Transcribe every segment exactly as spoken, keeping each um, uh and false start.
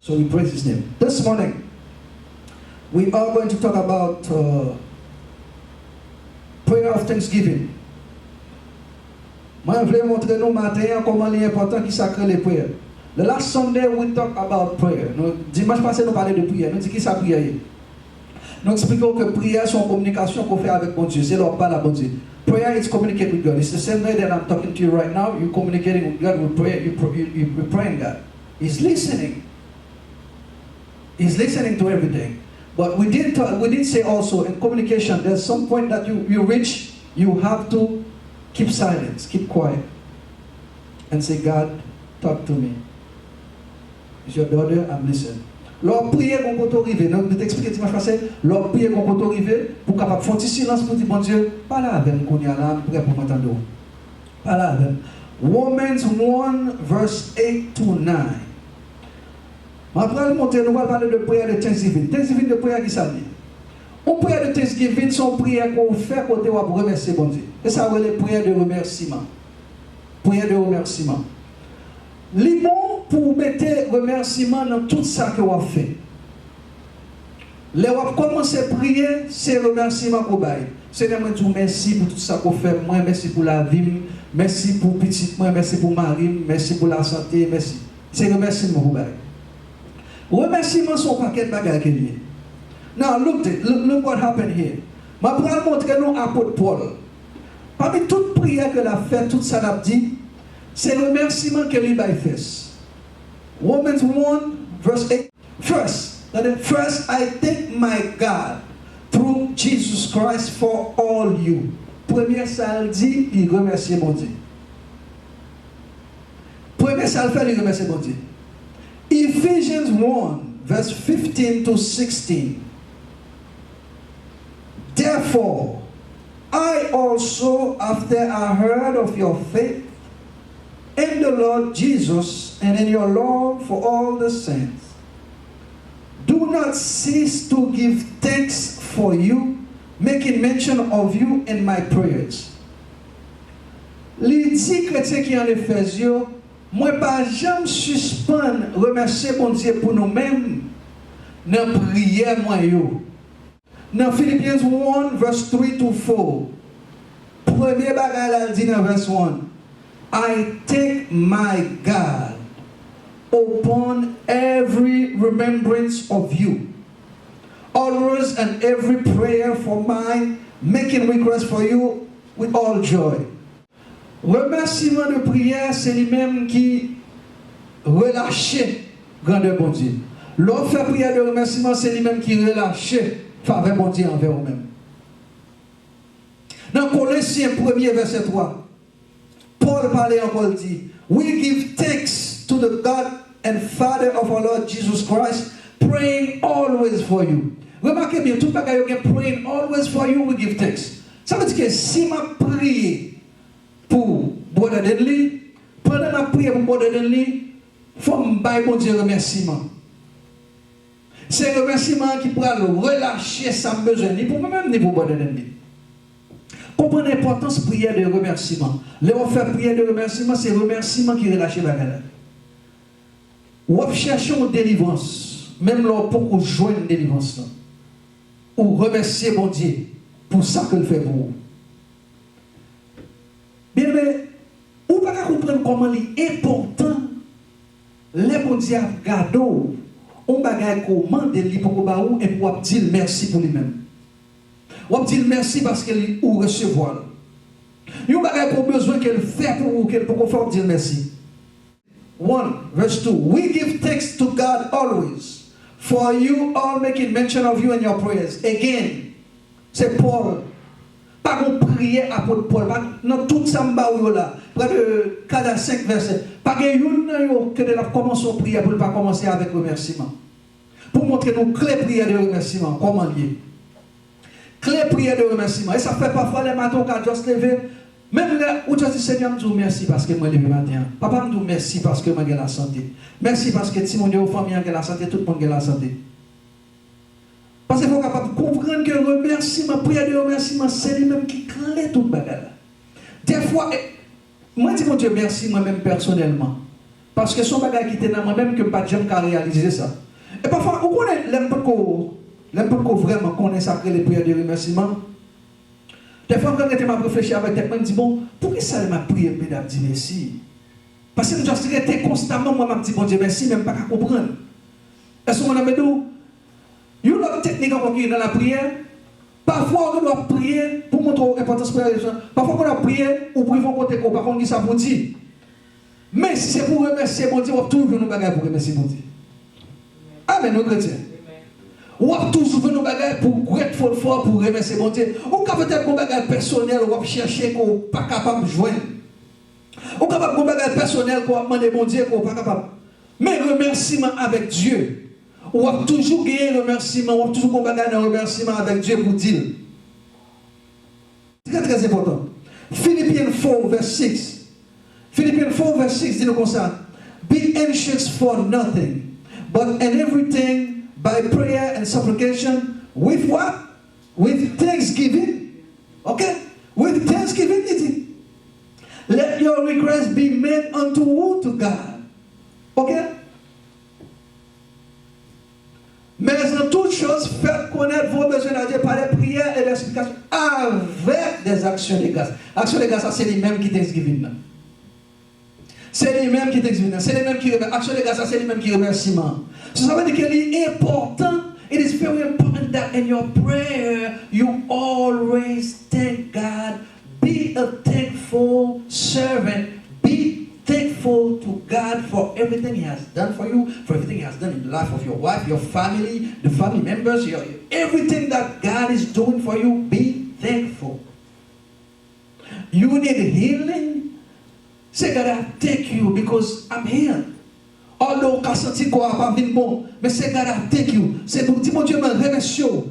So we praise his name. This morning, we are going to talk about uh, prayer of thanksgiving. Mwen vle montre nou maten an kòman li enpòtan, ki sa k rele prayer. The last Sunday we talk about prayer. Nou, dimanch pase nou pale de priyè. Nou di ki sa priyè ye. Nou eksplike w ke priyè se yon kominikasyon ke w fè avèk Bondye. Se lè w ap pale a Bondye. Prayer is communicate with God. It's the same way that I'm talking to you right now. You communicating with God, we pray, you, pr- you, you, you praying God. He's listening. He's listening to everything. But we did talk, we did say also in communication, there's some point that you, you reach, you have to keep silence, keep quiet, and say, God, talk to me. It's your daughter, I'm listening. Lè w ap priye, gon kote w rive. Nou, nou te eksplike dimanch pase, lè w ap priye, gon kote w rive, pou w kapab fè yon ti silans pou di, Bondye, pale avè m kounye a la, m prè pou mwen tande w. Pale avè m. Romans one verse eight to nine. Mwen pral montre nou, pral pale de priyè de thanksgiving. Thanksgiving de priyè ki sa l ye? Yon priyè de thanksgiving se yon priyè ke w fè kote w ap remèsye Bondye. E sa yo rele priyè de remèsiman. Priyè de remèsiman. Li bon pou w mete remèsiman nan tout sa ke w ap fè. Lè w ap kòmanse priye, se remèsiman pou w bay. Senyè, mwen di w mèsi pou tout sa ke w fè pou mwen, mèsi pou lavi m, mèsi pou pitit mwen, mèsi pou mari m, mèsi pou lasante, mèsi. Se remèsiman pou w bay. Remèsiman se yon pakèt bagay ke l ye. Now, look, thi- look, look what happened here. Mwen pral montre nou apot Pòl. Pami tout priyè ke l ap fè, tout sa l ap di, se remèsiman ke li bay first. Romans one verse eight. First, tande, first, I thank my God through Jesus Christ for all you. Premye sa l di, li remèsye Bondye. Premye sa l fè, li remèsye Bondye. Ephesians one, verse fifteen to sixteen. Therefore, I also, after I heard of your faith in the Lord Jesus and in your love for all the saints, do not cease to give thanks for you, making mention of you in my prayers. Li di kretyen ki ann Efèz yo, mwen pa janm sispann remèsye Bondye pou nou menm nan priyè mwen yo. Nan Philippians one verse three to four, premye bagay la l di nan verse one, I thank my God upon every remembrance of you, always and every prayer for mine, making request for you with all joy. Remèsiman de priyè, se li menm ki relache grandè Bondye. Lè w fè priyè de remèsiman, se li menm ki relache favè Bondye anvè ou menm. Nan Kolesyen premye vèsè twa, Pòl pale ankò, l di, We give thanks to the God and Father of our Lord Jesus Christ, praying always for you. Remake byen, tout bagay yo gen praying always for you, we give thanks. Sa vle di ke si m ap priye pou Brother Denly, pandan m ap priye pou Brother Denly, fò m bay Bondye remèsiman. Se remèsiman an ki pral relache sa m bezwen, ni pou mwen menm, ni pou Brother Denly. Konprann enpòtans priyè de remèsiman. Lè w ap fè priyè de remèsiman, se remèsiman ki relache bagay la. W ap chèche yon delivrans, menm lè w poko jwenn delivrans lan. Ou remèsye Bondye pou sa ke l fè pou ou. Byeneme, ou pa ka konprann kòman li enpòtan lè Bondye ap gade w, yon bagay ke w mande l, li poko ba ou, epi w ap di l mèsi pou li menm. W ap di l mèsi paske li, ou resevwa l. Yon bagay ke w bezwen ke l fè pou ou, ke l poko fè, w ap di l mèsi. One, verse two. We give thanks to God always, for you all making mention of you in your prayers. Again, se Pòl. Pa gon priyè apot Pòl. Pa, nan tout sa m ba ou yo la, prè de kat a senk vèsè, pa gen youn nan yo ke lè l ap kòmanse yon priyè pou l pa kòmanse avèk remèsiman. Pou montre nou kle priyè de remèsiman, kòman l ye. Kle priyè de remèsiman. E sa fè pafwa lè maten ou ka just leve, menm lè ou just di, Senyè, m di w mèsi paske mwen leve maten an. Papa, m di w mèsi paske mwen gen lasante. Mèsi paske timoun yo, fanmi an gen lasante, tout moun gen lasante. Paske fò w kapab konprann ke remèsiman, priyè de remèsiman, se li menm ki kle tout bagay la. Dèfwa, e, mwen di Bondye mèsi mwen menm pèsonèlman. Paske se yon bagay ki te nan mwen menm ke m pa t janm ka reyalize sa. E pafwa, ou konnen, lè m potko, lè m potko vrèman konnen sa k rele priyè de remèsiman, dèfwa m konn rete m ap reflechi avèk tèt mwen, m di, "Bon, poukisa lè m ap priye, m pede ap di mèsi?" Paske m just rete konstaman, mwen, m ap di Bondye mèsi, men m pa ka konprann. Èske w konprann sa m vle di w? Yon lòt teknik ankò ki nan lapriyè, pafwa ou gen dwa ap priye pou montre w enpòtans priyè a. Pafwa ou gen dwa ap priye, ou rive yon kote ke w pa konn kisa pou w di. Men si se pou w remèsye Bondye, w ap toujou jwenn yon bagay pou w remèsye Bondye. Amèn, wi, kretyen. W ap toujou jwenn yon bagay pou w grateful for, pou w remèsye Bondye. Ou ka petèt gen yon bagay pèsonèl w ap chèche ke w pa kapab jwenn. Ou kapab gen yon bagay pèsonèl ke w ap mande Bondye ke w pa kapab. Men remèsiman avèk Dye. W ap toujou genyen remèsiman, w ap toujou gen yon bagay nan remèsiman avèk Dye pou w di l. Trè, trè enpòtan. Philippians four verse six. Philippians four verse six di nou konsa, "Be anxious for nothing, but in everything by prayer and supplication, with what? With thanksgiving." Ok? With thanksgiving, li di. "Let your request be made unto who? To God." Ok? "Mais en toute chose, faites connaître vos besoins à Dieu par les prières et les supplications avec des actions de grâce." Aksyon de gras, sa se li menm ki thanksgiving nan. Se li menm ki thanksgiving nan. Se li menm ki remè-, aksyon de gras, sa se li menm ki remèsiman. So, sa vle di ke li enpòtan. It is very important that in your prayer, you always thank God. Be a thankful servant. Be thankful to God for everything He has done for you, for everything He has done in the life of your wife, your family, the family members, your, everything that God is doing for you, be thankful. You need healing? Say, "God, I thank you because I'm healed." Although ou ka santi kò a pa vin bon, men say, "God, I thank you." Se pou di Bondye, "Mwen remèsye w."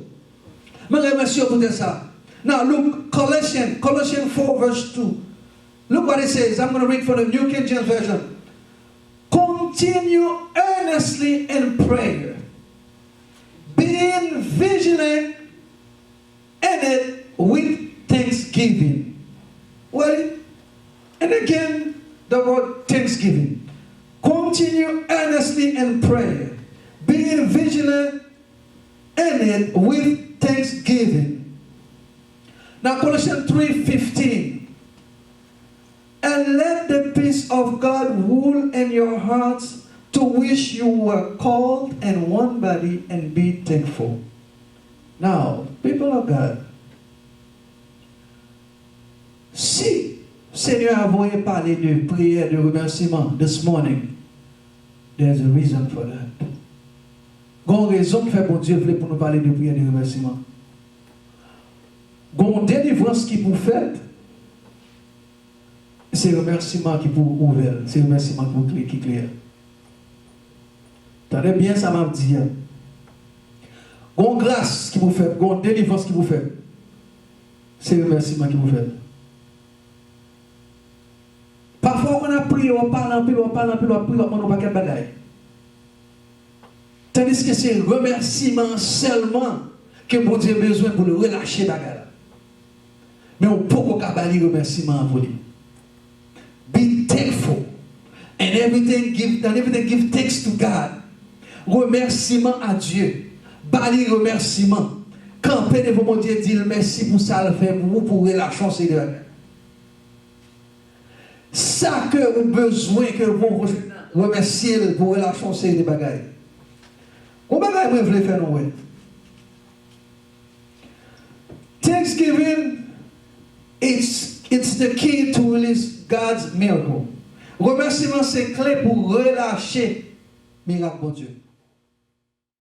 Mwen remèsye w poutèt sa. Now look, Colossians, Colossians four verse two. Look what it says. I'm gonna read from the New King James Version. "Continue earnestly in prayer, being vigilant in it with thanksgiving." Well, and again, the word thanksgiving. "Continue earnestly in prayer, being vigilant in it with thanksgiving." Now, Colossians three fifteen. "And let the peace of God rule in your hearts, to which you were called in one body, and be thankful." Now, people of God, si Senyè a voye pale de priyè de remèsiman this morning, there's a reason for that. Gon rezon k fè Bondye vle pou nou pale de priyè de remèsiman. Gon delivrans ki pou fèt, se remèsiman ki pou ouvè l, se remèsiman ki pou kle, ki kle a. Tande byen sa m ap di a. Gon gras ki pou fèt, gon delivrans ki pou fèt. Se remèsiman ki pou fèt. Pafwa w konn ap priye, w ap pale anpil, w ap pale anpil, w ap priye, w ap mande yon pakèt bagay. Tandiske se remèsiman an sèlman ke Bondye bezwen pou l relache bagay la. Men ou poko ka ba li remèsiman an pou li. Be thankful. And everything give, and everything give thanks to God. Remèsiman a Dye. Ba li remèsiman. Kanpe devan Bondye, di l mèsi pou sa l fè pou ou, pou relasyon se de bagay. Sa ke ou bezwen, ke ou remèsye l pou relasyon se de bagay. Yon bagay mwen vle fè nou wè. Thanksgiving, it's, it's the key to release God's miracle. Remèsiman se kle pou relache mirak Bondye.